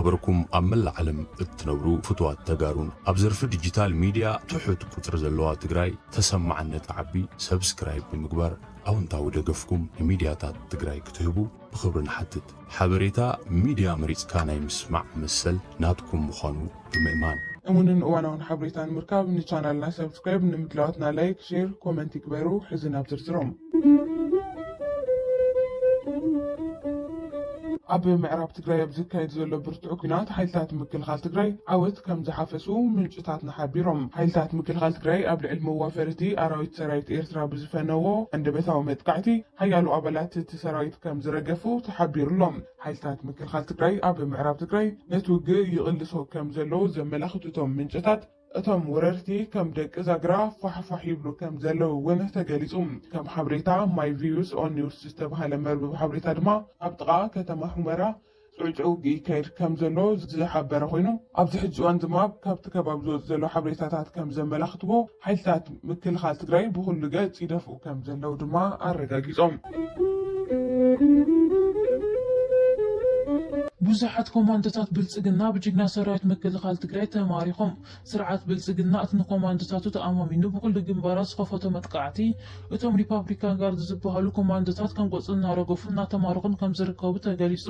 በርኩም ኣብ መላእ ዓለም እትነብሩ ፍቱዋት ተጋሩን ኣብ ዘርፊ ዲጂታል ሚድያ ትሑት ቁጽሪ ዘለዋ ትግራይ ተሰማዕነት ዓቢ ሰብስክራይብ ብምግባር ኣውንታዊ ደገፍኩም ንሚድያታት ትግራይ ክትህቡ ብኽብሪ ንሓትት። ሓበሬታ ሚድያ መሪጽካ ናይ ምስማዕ መሰል ናትኩም ምዃኑ ብምእማን። እሙንን እዋናውን ሓበሬታ ንምርካብ ንቻናልና ሰብስክራይብ፣ ንምድላዋትና ላይክ፣ ሼር፣ ኮመንት ይግበሩ። ሕዚ ናብ ዝርዝሮም። ኣብ ምዕራብ ትግራይ ኣብ ዝካየድ ዘሎ ብርቱዕ ኲናት ሓይልታት ምክልኻል ትግራይ ዓወት ከም ዝሓፈሱ ምንጭታትና ሓቢሮም። ሓይልታት ምክልኻል ትግራይ ኣብ ልዕሊ መዋፈርቲ ኣራዊት ሰራዊት ኤርትራ ብዝፈነዎ ኣንደበታዊ መጥቃዕቲ ሓያሎ ኣባላት እቲ ሰራዊት ከም ዝረገፉ ተሓቢሩሎም። ሓይልታት ምክልኻል ትግራይ ኣብ ምዕራብ ትግራይ ነቲ ውግእ ይቕልሶ ከም ዘሎ ዘመላኽቱ እቶም ምንጭታት፣ እቶም ወረርቲ ከም ደቂ ዛግራ ፋሕፋሕ ይብሉ ከም ዘለዉ እውን ተገሊጹ። ከም ሓበሬታ ማይ ቪዩስ ኦን ኒውስ ዝተባህለ መርበብ ሓበሬታ ድማ ኣብ ጥቓ ከተማ ሑመራ ጽዑጽዕ ውግእ ይካየድ ከም ዘሎ ዝሓበረ ኮይኑ፣ ኣብዚ ሕጂ እዋን ድማ ካብቲ ከባቢ ዝወጽእ ዘሎ ሓበሬታታት ከም ዘመላኽትዎ፣ ሓይልታት ምክልኻል ትግራይ ብኹሉ ገጽ ይደፍኡ ከም ዘለዉ ድማ ኣረጋጊጾም። ብዙሓት ኮማንዶታት ብልጽግና ብጅግና ሰራዊት ምክልኻል ትግራይ ተማሪኾም። ስርዓት ብልጽግና እቲ ንኮማንዶታቱ ተኣማሚኑ ብኹሉ ግንባራት ዝኸፈቶ መጥቃዕቲ፣ እቶም ሪፓብሊካን ጋርድ ዝበሃሉ ኮማንዶታት ከም ቆጽሊ እናረገፉ እናተማረኹን ከም ዝርከቡ ተገሊጹ።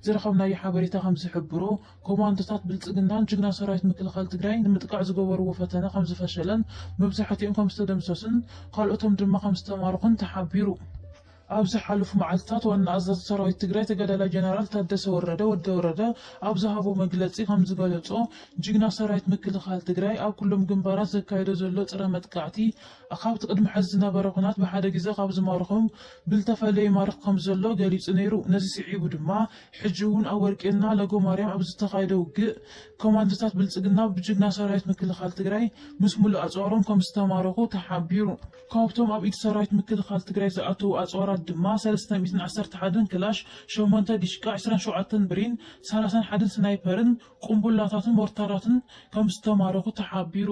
ዝረኸብናዮ ሓበሬታ ከም ዝሕብሮ፣ ኮማንዶታት ብልጽግናን ጅግና ሰራዊት ምክልኻል ትግራይ ንምጥቃዕ ዝገበርዎ ፈተነ ከም ዝፈሸለን መብዛሕትኦም ከም ዝተደምሰሱን ካልኦቶም ድማ ከም ዝተማረኹን ተሓቢሩ። ኣብ ዝሓለፉ መዓልትታት ዋና ኣዛዚ ሰራዊት ትግራይ ተጋዳላይ ጀነራል ታደሰ ወረደ፣ ወደ ወረደ፣ ኣብ ዝሃቦ መግለጺ ከም ዝገለጾ፣ ጅግና ሰራዊት ምክልኻል ትግራይ ኣብ ኩሎም ግንባራት ዘካየዶ ዘሎ ጸረ መጥቃዕቲ፣ ካብቲ ቅድሚ ሕዚ ዝነበረ ኹናት ብሓደ ግዜ ካብ ዝማርኾም ብልተፈለየ ይማርኽ ከም ዘሎ ገሊጹ ነይሩ። ነዚ ስዒቡ ድማ፣ ሕጂ እውን ኣብ ወርቄና ለጎ ማርያም ኣብ ዝተኻየደ ውግእ፣ ኮማንዶታት ብልጽግና ብጅግና ሰራዊት ምክልኻል ትግራይ ምስ ሙሉእ ኣጽዋሮም ከም ዝተማረኹ ተሓቢሩ። ካብቶም ኣብ ኢድ ሰራዊት ምክልኻል ትግራይ ዝኣተዉ ኣጽዋራት ድማ ሰለስተ ሚእትን ዓሰርተ ሓደን ክላሽ፣ ሸሞንተ ዲሽቃ፣ ዕስራን ሸውዓተን ብሬን፣ ሰላሳን ሓደን ስናይፐርን፣ ቁምቡላታትን ሞርታራትን ከም ዝተማረኹ ተሓቢሩ።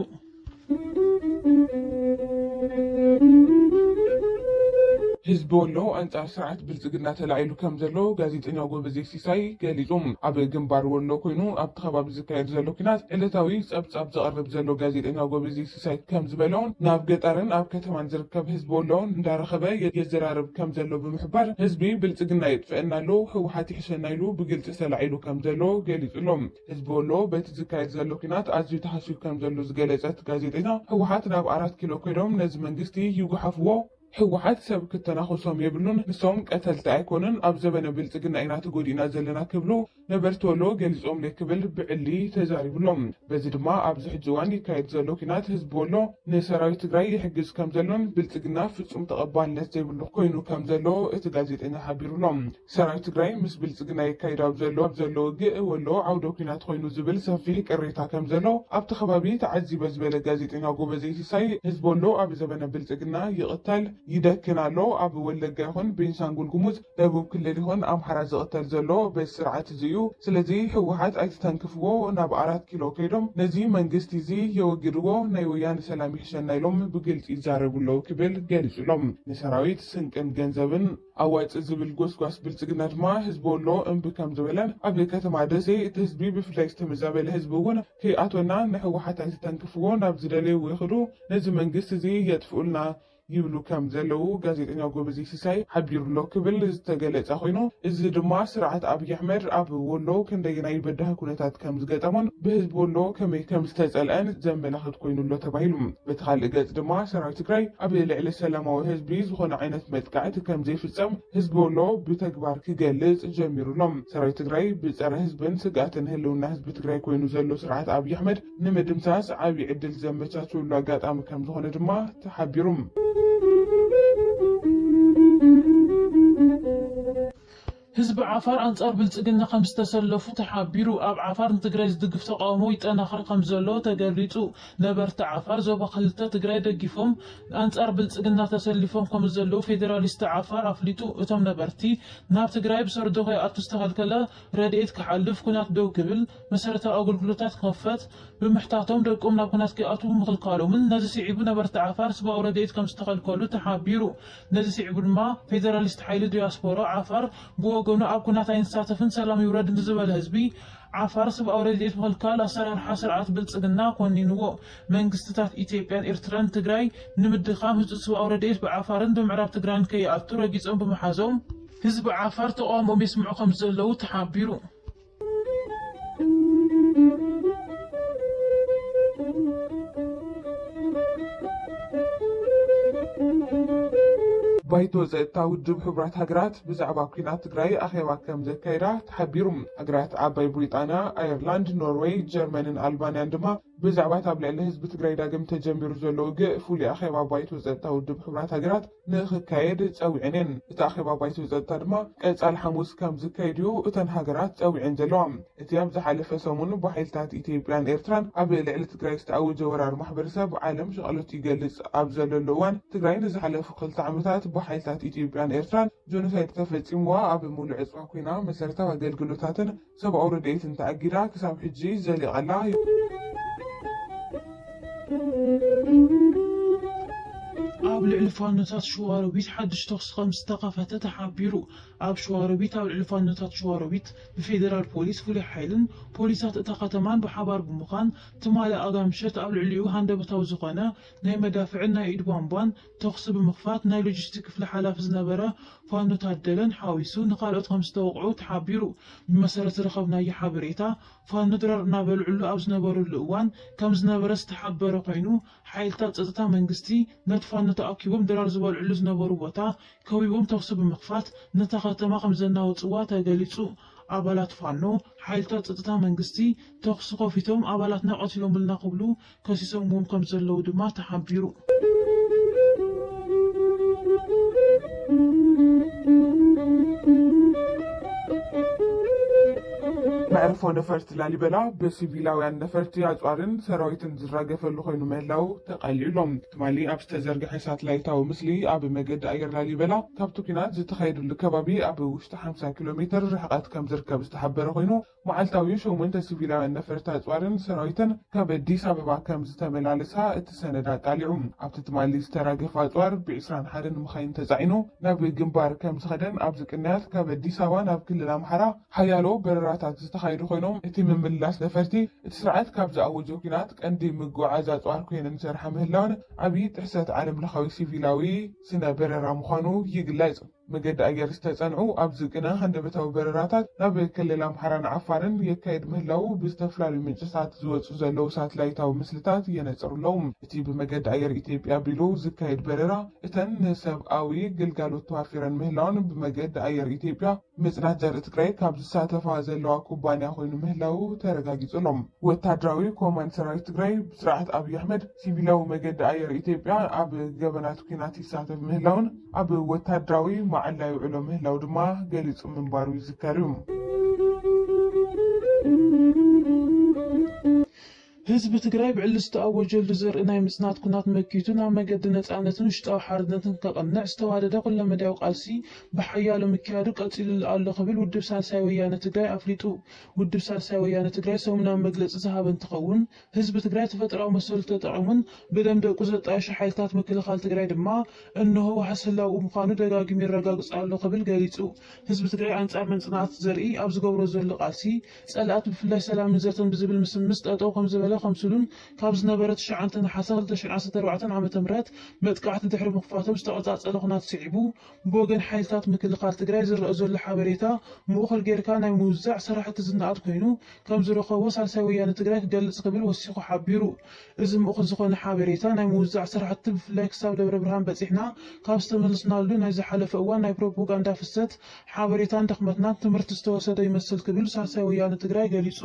ህዝቢ ወሎ ኣንጻር ስርዓት ብልጽግና ተላዒሉ ከም ዘሎ ጋዜጠኛ ጎበዜ ሲሳይ ገሊጹ። ኣብ ግንባር ወሎ ኮይኑ ኣብቲ ከባቢ ዝካየድ ዘሎ ኲናት ዕለታዊ ጸብጻብ ዘቕርብ ዘሎ ጋዜጠኛ ጎበዜ ሲሳይ ከም ዝበሎ፣ ናብ ገጠርን ኣብ ከተማን ዝርከብ ህዝቢ ወሎ እንዳረኸበ የዘራርብ ከም ዘሎ ብምሕባር፣ ህዝቢ ብልጽግና የጥፍአና ኣሎ፣ ህወሓት ይሕሸና ኢሉ ብግልጺ ተላዒሉ ከም ዘሎ ገሊጹ ኣሎ። ህዝቢ ወሎ በቲ ዝካየድ ዘሎ ኲናት ኣዝዩ ተሃስዩ ከም ዘሎ ዝገለጸ እቲ ጋዜጠኛ፣ ህወሓት ናብ ኣራት ኪሎ ከይዶም ነዚ መንግስቲ ይጉሓፍዎ፣ ህወሓት ሰብ ክተናኸሶም የብሉን፣ ንሶም ቀተልቲ ኣይኮኑን፣ ኣብ ዘበነ ብልጽግና ኢና ተጎዲእና ዘለና ክብሉ ነበርቲ ወሎ ገሊጾምለይ ክብል ብዕሊ ተዛሪቡ ኣሎ። በዚ ድማ ኣብዚ ሕጂ እዋን ይካየድ ዘሎ ኲናት ህዝቢ ወሎ ንሰራዊት ትግራይ ይሕግዝ ከም ዘሎን ብልጽግና ፍጹም ተቐባልነት ዘይብሉ ኮይኑ ከም ዘሎ እቲ ጋዜጠኛ ሓቢሩ ኣሎ። ሰራዊት ትግራይ ምስ ብልጽግና የካይድ ኣብ ዘሎ፣ ኣብ ዘሎ ውግእ ወሎ ዓውደ ኲናት ኮይኑ ዝብል ሰፊሕ ቅሬታ ከም ዘሎ ኣብቲ ከባቢ ተዓዚበ ዝበለ ጋዜጠኛ ጎበዜ ሲሳይ፣ ህዝቢ ወሎ ኣብ ዘበነ ብልጽግና ይቕተል ይደክን ኣሎ። ኣብ ወለጋ ይኹን ቤንሻንጉል ጉሙዝ፣ ደቡብ ክልል ይኹን ኣምሓራ ዝቕተል ዘሎ በዚ ስርዓት እዚ እዩ። ስለዚ ህወሓት ኣይትተንክፍዎ፣ ናብ ኣራት ኪሎ ከይዶም ነዚ መንግስቲ እዚ የወግድዎ፣ ናይ ወያነ ሰላም ይሕሸና ኢሎም ብግልጺ ይዛረቡ ኣለዉ ክብል ገሊጹ ኣሎ። ንሰራዊት ስንቅን ገንዘብን ኣዋጽእ ዝብል ጎስጓስ ብልጽግና ድማ ህዝቢ ወሎ እምቢ ከም ዝበለን ኣብ ከተማ ደሴ እቲ ህዝቢ ብፍላይ ዝተመዛበለ ህዝቢ እውን ከይኣቶና ንህወሓት ኣይትተንክፍዎ፣ ናብ ዝደለይዎ ይኽዱ፣ ነዚ መንግስቲ እዚ የጥፍኡልና ይብሉ ከም ዘለዉ ጋዜጠኛ ጎበዜ ሲሳይ ሓቢሩ ኣሎ ክብል ዝተገለጸ ኮይኑ፣ እዚ ድማ ስርዓት ኣብይ ኣሕመድ ኣብ ወሎ ክንደየናይ በዳሂ ኩነታት ከም ዝገጠሞን ብህዝቢ ወሎ ከመይ ከም ዝተጸልአን ዘመላኽት ኮይኑ ኣሎ ተባሂሉ። በቲ ካልእ ገጽ ድማ ሰራዊት ትግራይ ኣብ ልዕሊ ሰላማዊ ህዝቢ ዝኾነ ዓይነት መጥቃዕቲ ከም ዘይፍጸም ህዝቢ ወሎ ብተግባር ክገልጽ ጀሚሩ ኣሎ። ሰራዊት ትግራይ ብጸረ ህዝብን ስግኣትን ህልውና ህዝቢ ትግራይ ኮይኑ ዘሎ ስርዓት ኣብይ ኣሕመድ ንምድምሳስ ዓብዪ ዕድል ዘመቻችወሉ ኣጋጣሚ ከም ዝኾነ ድማ ተሓቢሩ። ህዝቢ ዓፋር ኣንጻር ብልጽግና ከም ዝተሰለፉ ተሓቢሩ። ኣብ ዓፋር ንትግራይ ዝድግፍ ተቃውሞ ይጠናኸር ከም ዘሎ ተገሊጹ። ነበርቲ ዓፋር ዞባ ክልተ ትግራይ ደጊፎም ኣንጻር ብልጽግና ተሰሊፎም ከም ዘለዉ ፌደራሊስት ዓፋር ኣፍሊጡ። እቶም ነበርቲ ናብ ትግራይ ብሰርዶ ከይኣቱ ዝተኸልከለ ረድኤት ክሓልፍ፣ ኩናት ደው ክብል፣ መሰረታዊ ኣገልግሎታት ክኸፈት ብምሕታቶም ደቆም ናብ ኩናት ከይኣትዉ ምኽልካሎምን ነዚ ስዒቡ ነበርቲ ዓፋር ሰብኣዊ ረድኤት ከም ዝተኸልከሉ ተሓቢሩ። ነዚ ስዒቡ ድማ ፌደራሊስት ሓይሊ ዲያስፖራ ዓፋር ብወገኑ ጎኑ ኣብ ኩናት ኣይንሳተፍን፣ ሰላም ይውረድ ንዝበለ ህዝቢ ዓፋር ሰብኣዊ ረድኤት ምኽልካል ኣሰራርሓ ስርዓት ብልጽግና ኮኒንዎ። መንግስትታት ኢትዮጵያን ኤርትራን ትግራይ ንምድኻም ህጹጽ ሰብኣዊ ረድኤት ብዓፋርን ብምዕራብ ትግራይን ከይኣቱ ረጊጾም ብምሓዞም ህዝቢ ዓፋር ተቓውሞኦም የስምዑ ከም ዘለዉ ተሓቢሩ። ባይቶ ጸጥታ ውድብ ሕቡራት ሃገራት ብዛዕባ ኲናት ትግራይ ኣኼባ ከም ዘካየዳ ተሓቢሩ። ሃገራት ዓባይ ብሪጣንያ፣ ኣየርላንድ፣ ኖርወይ፣ ጀርመንን ኣልባንያን ድማ ብዛዕባ እቲ ኣብ ልዕሊ ህዝቢ ትግራይ ዳግም ተጀሚሩ ዘሎ ውግእ ፍሉይ ኣኼባ ባይቶ ጸጥታ ውድብ ሕቡራት ሃገራት ንኽካየድ ጸዊዐን እየን። እቲ ኣኼባ ባይቶ ጸጥታ ድማ ቀጻሊ ሓሙስ ከም ዝካየድ እዩ እተን ሃገራት ጸዊዐን ዘለዋ። እቲ ኣብ ዝሓለፈ ሰሙን ብሓይልታት ኢትዮጵያን ኤርትራን ኣብ ልዕሊ ትግራይ ዝተኣወጀ ወራር ማሕበረሰብ ዓለም ሸቐሎት ይገልጽ ኣብ ዘለሉ እዋን፣ ትግራይ ንዝሓለፉ ክልተ ዓመታት ብሓይልታት ኢትዮጵያን ኤርትራን ጆኖሳይድ ተፈጺምዋ ኣብ ሙሉእ ዕጽዋ ኮይና መሰረታዊ ኣገልግሎታትን ሰብኣዊ ረድኤትን ተኣጊዳ ክሳብ ሕጂ ዘሊቓ ኣላ። ኣብ ልዕሊ ፋኖታት ሸዋሮቢት ሓድሽ ተኹሲ ከም ዝተኸፈተ ተሓቢሩ። ኣብ ሸዋሮቢት፣ ኣብ ልዕሊ ፋኖታት ሸዋሮቢት ብፌደራል ፖሊስ፣ ፍሉይ ሓይልን ፖሊሳት እታ ከተማን ብሓባር ብምዃን፣ ትማሊ ኣጋ ምሸት ኣብ ልዕሊኡ ሃንደበታዊ ዝኾነ ናይ መዳፍዕን ናይ ኢድ ቧንቧን ተኹሲ ብምኽፋት፣ ናይ ሎጂስቲክ ክፍሊ ሓላፊ ዝነበረ ፋኖ ታደለን ሓዊሱ ንኻልኦት ከም ዝተወቕዑ ተሓቢሩ። ብመሰረት ዝረኸብናዮ ሓበሬታ፣ ፋኖ ድራር እናበልዕሉ ኣብ ዝነበሩሉ እዋን ከም ዝነበረ ዝተሓበረ ኮይኑ፣ ሓይልታት ጸጥታ መንግስቲ ነቲ ፋኖ ተኣኪቦም ድራር ዝበልዕሉ ዝነበሩ ቦታ ከቢቦም ተኹሲ ብምኽፋት ነታ ከተማ ከም ዘናወጽዋ ተገሊጹ። ኣባላት ፋኖ፣ ሓይልታት ጸጥታ መንግስቲ ተኹሲ ከፊቶም ኣባላትና ቀቲሎምልና ክብሉ ከሲሶምዎም ከም ዘለዉ ድማ ተሓቢሩ። መዕርፎ ነፈርቲ ላሊበላ ብሲቪላውያን ነፈርቲ ኣጽዋርን ሰራዊትን ዝራገፈሉ ኮይኑ ምህላው ተቃሊዑ ኣሎ። ትማሊ ኣብ ዝተዘርግሐ ሳትላይታዊ ምስሊ፣ ኣብ መገዲ ኣየር ላሊበላ ካብቲ ኲናት ዝተኻየደሉ ከባቢ ኣብ ውሽጢ ሓምሳ ኪሎ ሜትር ርሕቀት ከም ዝርከብ ዝተሓበረ ኮይኑ፣ መዓልታዊ ሸሞንተ ሲቪላውያን ነፈርቲ ኣጽዋርን ሰራዊትን ካብ ኣዲስ ኣበባ ከም ዝተመላለሳ እቲ ሰነድ ኣቃሊዑ። ኣብቲ ትማሊ ዝተራገፈ ኣጽዋር ብ ዕስራን ሓደን መኻይን ተጻዒኑ ናብ ግንባር ከም ዝኸደን፣ ኣብዚ ቅንያት ካብ ኣዲስ ኣበባ ናብ ክልል ኣምሓራ ሓያሎ በረራታት ዝተኻየዱ ኮይኖም፣ እቲ ምምልላስ ነፈርቲ እቲ ስርዓት ካብ ዝኣወጆ ኲናት ቀንዲ ምጉዓዝ ኣጽዋር ኮይነን ዝሰርሓ ምህላወን ዓብዪ ጥሕሰት ዓለም ለኻዊ ሲቪላዊ ስነ በረራ ምዃኑ ይግለጽ። መገዲ ኣየር ዝተጸንዑ ኣብዚ ቅነ ሃንደበታዊ በረራታት ናብ ክልል ኣምሓራን ዓፋርን የካየድ ምህላዉ ብዝተፈላለዩ ምንጭታት ዝወጹ ዘለዉ ሳትላይታዊ ምስልታት የነጽሩ ኣለዉ። እቲ ብመገዲ ኣየር ኢትዮጵያ ኣቢሉ ዝካየድ በረራ፣ እተን ንሰብኣዊ ግልጋሎት ተዋፊረን ምህላወን ብመገዲ ኣየር ኢትዮጵያ ምጽናት ዘርኢ ትግራይ ካብ ዝሳተፋ ዘለዋ ኩባንያ ኮይኑ ምህላዉ ተረጋጊጹ ኣሎ። ወታደራዊ ኮማንድ ሰራዊት ትግራይ ብስርዓት ኣብይ ኣሕመድ ሲቪላዊ መገዲ ኣየር ኢትዮጵያ ኣብ ገበናት ኲናት ይሳተፍ ምህላውን ኣብ ወታደራዊ መዓላ ይውዕሎ ምህላው ድማ ገሊጹ ምንባሩ ይዝከር እዩ። ህዝቢ ትግራይ ብዕሊ ዝተኣወጀሉ ዘርኢ ናይ ምጽናት ኩናት መኪቱ ናብ መገዲ ነጻነትን ውሽጣዊ ሓርነትን ከቕንዕ ዝተዋደደ ኩለመዳያዊ ቃልሲ ብሓያሎ ምክያዱ ቀጺሉሉ ኣሎ ክብል ውድብ ሳልሳይ ወያነ ትግራይ ኣፍሊጡ። ውድብ ሳልሳይ ወያነ ትግራይ ሰሙናዊ መግለጺ ዝሃበ እንትኸውን፣ ህዝቢ ትግራይ ተፈጥሮኣዊ መሰሉ ተጠቒሙን ብደም ደቁ ዘጣየሹ ሓይልታት ምክልኻል ትግራይ ድማ እንሆ ዋሕስ ህላውኡ ምዃኑ ደጋጊሙ የረጋግጽ ኣሎ ክብል ገሊጹ። ህዝቢ ትግራይ ኣንጻር ምጽናት ዘርኢ ኣብ ዝገብሮ ዘሎ ቃልሲ፣ ጸላእቲ ብፍላይ ሰላምን ዘተን ብዝብል ምስምስ ጠጠው ከም ዝበለ ከምስሉን ካብ ዝነበረ ትሽዓተ ነሓሰ ክልተ ሽሕን ዓሰርተ ኣርባዕተን ዓመተ ምህረት መጥቃዕቲ ድሕሪ ምኽፋቶም ዝተቐጻጸለ ኩናት ስዒቡ፣ ብወገን ሓይልታት ምክልኻል ትግራይ ዝረአ ዘሎ ሓበሬታ ምእኹል ጌርካ ናይ ምውዛዕ ስራሕቲ ዝነኣድ ኮይኑ ከም ዝረኸቦ ሳልሳይ ወያነ ትግራይ ክገልጽ ክብል ወሲኹ ሓቢሩ። እዚ ምእኹል ዝኾነ ሓበሬታ ናይ ምውዛዕ ስራሕቲ ብፍላይ ክሳብ ደብረ ብርሃን በጺሕና ካብ ዝተመለስናሉ ናይ ዝሓለፈ እዋን ናይ ፕሮፓጋንዳ ፍሰት ሓበሬታን ድኽመትናን ትምህርቲ ዝተወሰደ ይመስል ክብል ሳልሳይ ወያነ ትግራይ ገሊጹ።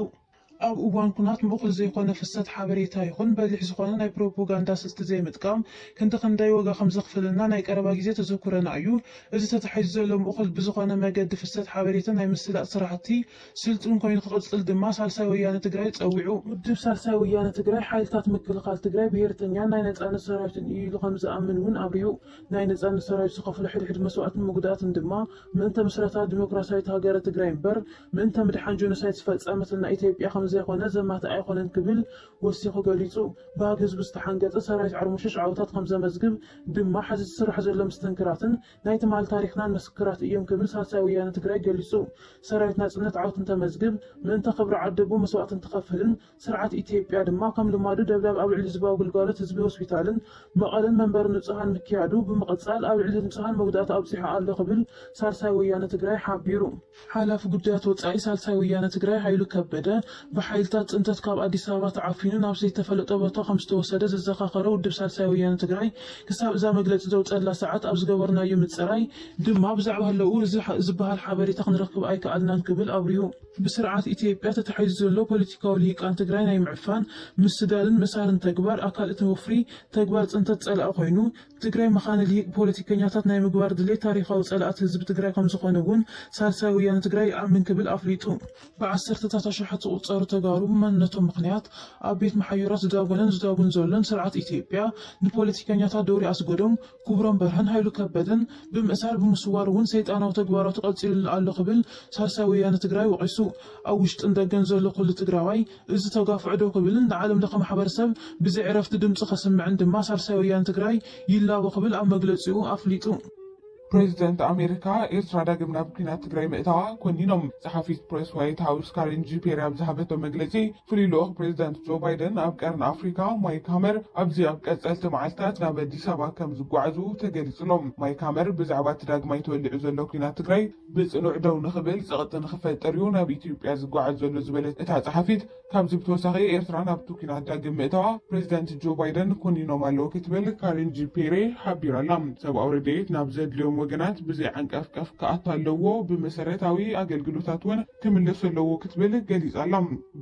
ኣብ እዋን ኩናት ምእኹል ዘይኮነ ፍሰት ሓበሬታ ይኹን በሊሕ ዝኾነ ናይ ፕሮፓጋንዳ ስልቲ ዘይምጥቃም ክንዲ ክንደይ ዋጋ ከም ዘኽፍለና ናይ ቀረባ ግዜ ተዘኩረና እዩ። እዚ ተታሒዙ ዘሎ ምእኹል ብዝኾነ መገዲ ፍሰት ሓበሬታ ናይ ምስላጥ ስራሕቲ ስልጡን ኮይኑ ክቕጽል ድማ ሳልሳይ ወያነ ትግራይ ጸዊዑ። ውድብ ሳልሳይ ወያነ ትግራይ ሓይልታት ምክልኻል ትግራይ ብሄርተኛን ናይ ነጻነት ሰራዊትን እዩ ኢሉ ከም ዝኣምን እውን ኣብሪሁ። ናይ ነጻነት ሰራዊት ዝኸፍሎ ሕድሕድ መስዋእትን ምጉዳእትን ድማ ምእንተ ምስረታ ዲሞክራሲያዊት ሃገረ ትግራይ እምበር ምእንተ ምድሓን ጆኖሳይድ ዝፈጸመትልና ኢትዮጵያ ከም ዘይኮነ ዘማትእ ኣይኮነን ክብል ወሲኹ ገሊጹ። ብሃግ ህዝቢ ዝተሓንገጠ ሰራዊት ዓርሞሸሽ ዓወታት ከም ዘመዝግብ ድማ፣ ሕዚ ዝስራሕ ዘሎ ምስትንክራትን ናይ ትማል ታሪኽናን ምስክራት እዮም ክብል ሳልሳይ ወያነ ትግራይ ገሊጹ። ሰራዊት ናጽነት ዓወት እንተመዝግብ፣ ምእንተ ክብሪ ዓደቦ መስዋእቲ እንትኸፍልን፣ ስርዓት ኢትዮጵያ ድማ ከም ልማዱ ደብዳብ ኣብ ልዕሊ ህዝባዊ ግልጋሎት ህዝቢ ሆስፒታልን መቐለን መንበሪ ንጹሃን ምክያዱ ብምቕጻል፣ ኣብ ልዕሊ ንጹሃን መጉዳእቲ ኣብጺሑ ኣሎ ክብል ሳልሳይ ወያነ ትግራይ ሓቢሩ። ሓላፊ ጉዳያት ወጻኢ ሳልሳይ ወያነ ትግራይ ሃይሉ ከበደ፣ ብሓይልታት ጽንተት ካብ ኣዲስ ኣበባ ተዓፊኑ ናብ ዘይተፈለጠ ቦታ ከም ዝተወሰደ ዘዘኻኸረ ውድብ ሳልሳይ ወያነ ትግራይ፣ ክሳብ እዛ መግለጺ ዘውጸላ ሰዓት ኣብ ዝገበርናዮ ምጽራይ ድማ፣ ብዛዕባ ህለዉ እዚ ዝበሃል ሓበሬታ ክንረክብ ኣይከኣልናን ክብል ኣብሪሁ። ብስርዓት ኢትዮጵያ ተታሒዙ ዘሎ ፖለቲካዊ ልሂቃን ትግራይ ናይ ምዕፋን፣ ምስዳልን ምእሳርን ተግባር ኣካል እቲ ወፍሪ ተግባር ጽንተት ጸላኢ ኮይኑ፣ ትግራይ መኻነ ልሂቅ ፖለቲከኛታት ናይ ምግባር ድሌት ታሪኻዊ ጸላእቲ ህዝቢ ትግራይ ከም ዝኾነ እውን ሳልሳይ ወያነ ትግራይ ይኣምን ክብል ኣፍሊጡ። ብዓሰርተታት ኣሽሓት ዝቑጸሩ ተጋሩ ብመንነቶም ምኽንያት ኣብ ቤት መሓዩራት ዝዳጎነን ዝዳጉን ዘሎን ስርዓት ኢትዮጵያ፣ ንፖለቲከኛታት ደውሪ ኣስገዶም፣ ክቡሮም በርሀን ሃይሉ ከበደን ብምእሳር ብምስዋር እውን ሰይጣናዊ ተግባራቱ ቀጺሉሉ ኣሎ ክብል ሳልሳይ ወያነ ትግራይ ወቒሱ። ኣብ ውሽጥን ደገን ዘሎ ኩሉ ትግራዋይ እዚ ተጋፍዖ ዶ ክብልን ንዓለም ለኸ ማሕበረሰብ ብዘይ ዕረፍቲ ድምፂ ከስምዕን ድማ ሳልሳይ ወያነ ትግራይ ይላቦ ክብል ኣብ መግለፂኡ ኣፍሊጡ። ፕሬዚደንት ኣሜሪካ ኤርትራ ዳግም ናብ ኲናት ትግራይ ምእታዋ ኮኒኖም። ጸሓፊት ፕሬስ ዋይት ሃውስ ካሪን ጂ ፔሪ ኣብ ዝሃበቶ መግለጺ፣ ፍሉይ ልኡኽ ፕሬዚደንት ጆ ባይደን ኣብ ቀርኒ ኣፍሪካ ማይክ ሃመር ኣብዚ ኣብ ቀጸልቲ መዓልታት ናብ ኣዲስ ኣበባ ከም ዝጓዓዙ ተገሊጹ ኣሎ። ማይክ ሃመር ብዛዕባ እቲ ዳግማይ ተወሊዑ ዘሎ ኲናት ትግራይ ብጽኑዕ ደው ንኽብል ጸቕጢ ንኽፈጥር እዩ ናብ ኢትዮጵያ ዝጓዓዝ ዘሎ ዝበለት እታ ጸሓፊት፣ ካብዚ ብተወሳኺ ኤርትራ ናብቲ ኲናት ዳግም ምእታዋ ፕሬዚደንት ጆ ባይደን ኮኒኖም ኣለዉ ክትብል ካሪን ጂ ፔሬ ሓቢራ ኣላ። ሰብኣዊ ረድኤት ናብ ዘድልዮም ወገናት ብዘይ ዓንቀፍቀፍ ክኣቱ ኣለዎ፣ ብመሰረታዊ ኣገልግሎታት እውን ክምለሱ ኣለዎ ክትብል ገሊጻ ኣላ።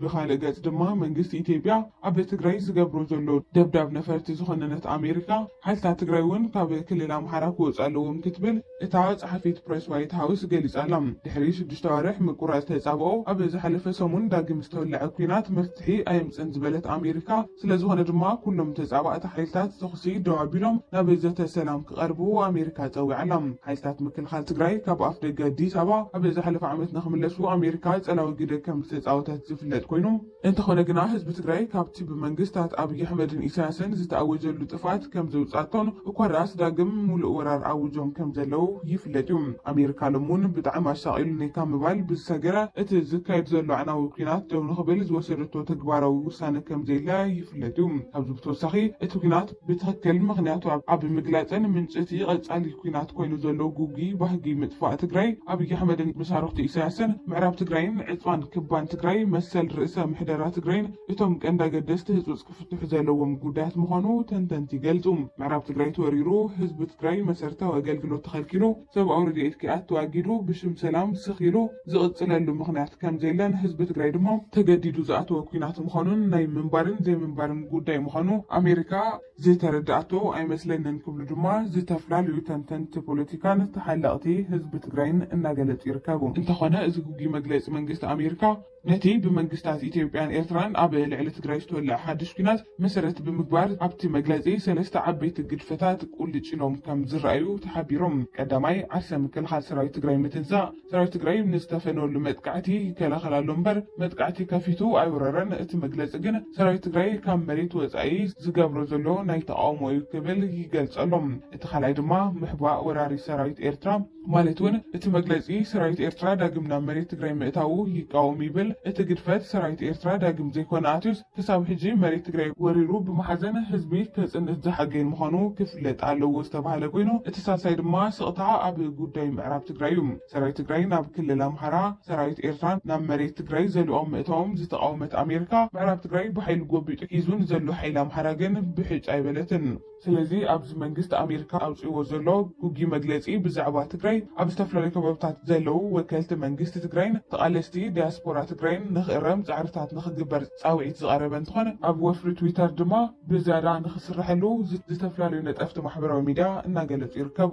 ብኻልእ ገጽ ድማ መንግስቲ ኢትዮጵያ ኣብ ትግራይ ዝገብሮ ዘሎ ደብዳብ ነፈርቲ ዝኾነነት ኣሜሪካ፣ ሓይልታት ትግራይ እውን ካብ ክልል ኣምሓራ ክወፁ ኣለዎም ክትብል እታ ጸሓፊት ፕሬስ ዋይት ሃውስ ገሊጻ ኣላ። ድሕሪ ሽዱሽተ ኣዋርሕ ምቁራጽ ተጻብኦ፣ ኣብ ዝሓለፈ ሰሙን ዳግም ዝተወለዐ ኲናት መፍትሒ ኣየምጽእን ዝበለት ኣሜሪካ፣ ስለ ዝኾነ ድማ ኩሎም ተጻባእቲ ሓይልታት ተኹሲ ደው ኣቢሎም ናብ ዘተ ሰላም ክቐርቡ ኣሜሪካ ጸዊዓ ኣላ። ሓይልታት ምክልኻል ትግራይ ካብ ኣፍ ደገ ኣዲስ ኣበባ ኣብ ዝሓለፈ ዓመት ንኽምለሱ ኣሜሪካ ጸላዊ ግደ ከም ዝተጻወተት ዝፍለጥ ኮይኑ፣ እንተኾነ ግና ህዝቢ ትግራይ ካብቲ ብመንግስታት ኣብይ ኣሕመድን ኢሳያስን ዝተኣወጀሉ ጥፍኣት ከም ዘውጻቶን እኳ ደኣስ ዳግም ሙሉእ ወራር ኣውጆም ከም ዘለዉ ይፍለጥ እዩ። ኣሜሪካ ሎምውን ብጣዕሚ ኣሻቒሉኒ ካብ ምባል ብዝሰገረ እቲ ዝካየድ ዘሎ ኣዕናዊ ኲናት ደው ንኽብል ዝወሰደቶ ተግባራዊ ውሳነ ከም ዘየለ ይፍለጥ እዩ። ካብዚ ብተወሳኺ እቲ ኲናት ብትኽክል ምኽንያቱ ኣብ ኣብ ምግላጽን ምንጪ እቲ ቀጻሊ ኲናት ኮይኑ ዘሎ ጉጉይ ባህጊ ምጥፋእ ትግራይ ኣብይ ኣሕመድን መሳርኽቱ ኢሳያስን ምዕራብ ትግራይን ዕጽዋን ክባን ትግራይ መሰል ርእሰ ምሕደራ ትግራይን እቶም ቀንዲ ኣገደስቲ ህጹጽ ክፍትሑ ዘለዎም ጉዳያት ምዃኑ ተንተንቲ ይገልጹ። ምዕራብ ትግራይ ተወሪሩ፣ ህዝቢ ትግራይ መሰረታዊ ኣገልግሎት ተኸልኪሉ፣ ሰብኣዊ ረድኤት ክኣቱ ኣጊዱ፣ ብሽም ሰላም ስኺሉ ዝቕጽለሉ ምኽንያት ከም ዘየለን ህዝቢ ትግራይ ድማ ተገዲዱ ዝኣተወ ኲናት ምዃኑን ናይ ምንባርን ዘይምንባርን ጉዳይ ምዃኑ ኣሜሪካ ዝተረዳእቶ ኣይመስለንን ክብሉ ድማ ዝተፈላለዩ ተንተንቲ ፖለቲካን ተሓለቕቲ ህዝቢ ትግራይን እናገለጹ ይርከቡ። እንተኾነ እዚ ጉጉይ መግለጺ መንግስቲ ኣሜሪካ ነቲ ብመንግስታት ኢትዮጵያን ኤርትራን ኣብ ልዕሊ ትግራይ ዝተወለዐ ሓድሽ ኲናት መሰረት ብምግባር ኣብቲ መግለጺ ሰለስተ ዓበይቲ ግድፈታት ቁልጭ ኢሎም ከም ዝረኣዩ ተሓቢሮም። ቀዳማይ ዓርሰ ምክልኻል ሰራዊት ትግራይ ምትንሳእ፣ ሰራዊት ትግራይ ንዝተፈነወሉ መጥቃዕቲ ይከላኸል ኣሎ እምበር መጥቃዕቲ ከፊቱ ኣይወረረን። እቲ መግለጺ ግን ሰራዊት ትግራይ ካብ መሬት ወጻኢ ዝገብሮ ዘሎ ናይ ተቃውሞ እዩ ክብል ይገልጸሎም። እቲ ካልኣይ ድማ ምሕባእ ወራሪ ሰራዊት ኤርትራ ማለት እውን እቲ መግለጺ ሰራዊት ኤርትራ ዳግም ናብ መሬት ትግራይ ምእታዉ ይቃወም ይብል። እቲ ግድፈት ሰራዊት ኤርትራ ዳግም ዘይኮነ ኣትዩስ ክሳብ ሕጂ መሬት ትግራይ ወሪሩ ብምሓዘን ህዝቢ ከጽንት ዝሓገይ ምዃኑ ክፍለጥ ኣለዎ ዝተባሃለ ኮይኑ፣ እቲ ሳልሳይ ድማ ስቕታ ኣብ ጉዳይ ምዕራብ ትግራይ እዩ። ሰራዊት ትግራይ ናብ ክልል ኣምሓራ ሰራዊት ኤርትራ ናብ መሬት ትግራይ ዘልኦም ምእታዎም ዝተቃወመት ኣሜሪካ፣ ምዕራብ ትግራይ ብሓይሊ ጎቢጡ ሒዙ ንዘሎ ሓይሊ ኣምሓራ ግን ብሕጭ ኣይበለትን። ስለዚ ኣብዚ መንግስቲ ኣሜሪካ ኣውፅእዎ ዘሎ ጉጉይ መግለፂ ብዛዕባ ትግራይ ኣብ ዝተፈላለዩ ከባብታት ዘለዉ ወከልቲ መንግስቲ ትግራይን ተቓለስቲ ዲያስፖራ ትግራይን ንኽእረም ፃዕርታት ንኽግበር ፃውዒት ዝቐረበ እንትኾነ፣ ኣብ ወፍሪ ትዊተር ድማ ብዝያዳ ንኽስርሐሉ ዝ-፣ ዝተፈላለዩ ነጠፍቲ ማሕበራዊ ሚድያ እናገለፁ ይርከቡ።